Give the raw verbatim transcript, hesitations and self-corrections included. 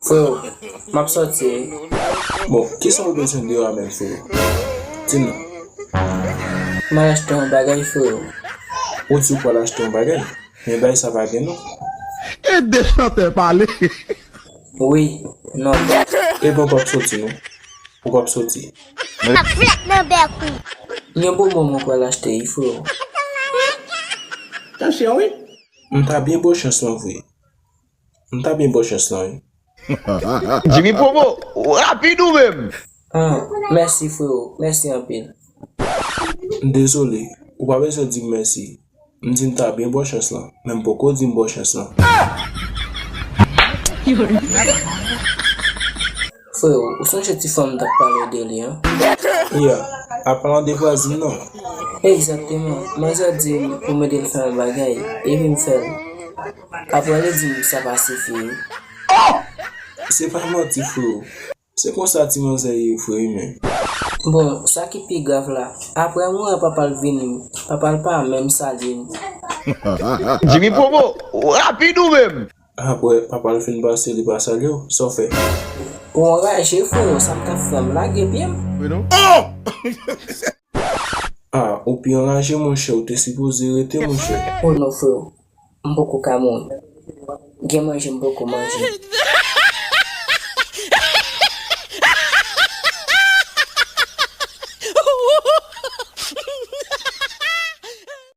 Freo, m ap sòti wi. Bon, kisa w bezwen deyò a menm, freo? Di m non. M al achte yon bagay, freo. Ou di w pral achte yon bagay, men bagay sa pa gen non. E de chantè pale. Wi, non. Ebyen w p ap soti non. Ou p ap soti. Ap flèt nan bèk ou. M gen bonbon mwen pral achte wi, freo. Tansyon wi. M ta byen ba w chans lan vre. M ta byen ba w chans lan wi. Jimmy Promo, rapid ou menm. Ah, mèsi freo, mèsi anpil. M dezole, ou pa bezwen di m mèsi. M di m ta byen ba w chans lan, men m poko di m ba w chans lan. Freo, ou sonje ti fanm m t ap pale w de li an? Ya, apalan de vwazin nan. Egzakteman, manzè di m pou m ede l fè yon bagay, epi m fè l. Apre li di m sa pa sifi wi. Se pa manti, freo. Se konsa ti manzè ye vre wi, men. Bon, sa ki pi grav la, apre m wè papa l vini, papa l pa menm salye m. Jimmy Promo, rapid ou menm. Apre papa l fin pase, li pa salye w, sa w fè? Ou anraje freo, sa m t ap fè, m lage pye m. Ah, ou pi anraje monchè, ou te sipoze rete monchè. Oh non freo, m poko ka mouri. Gen manje m poko manje.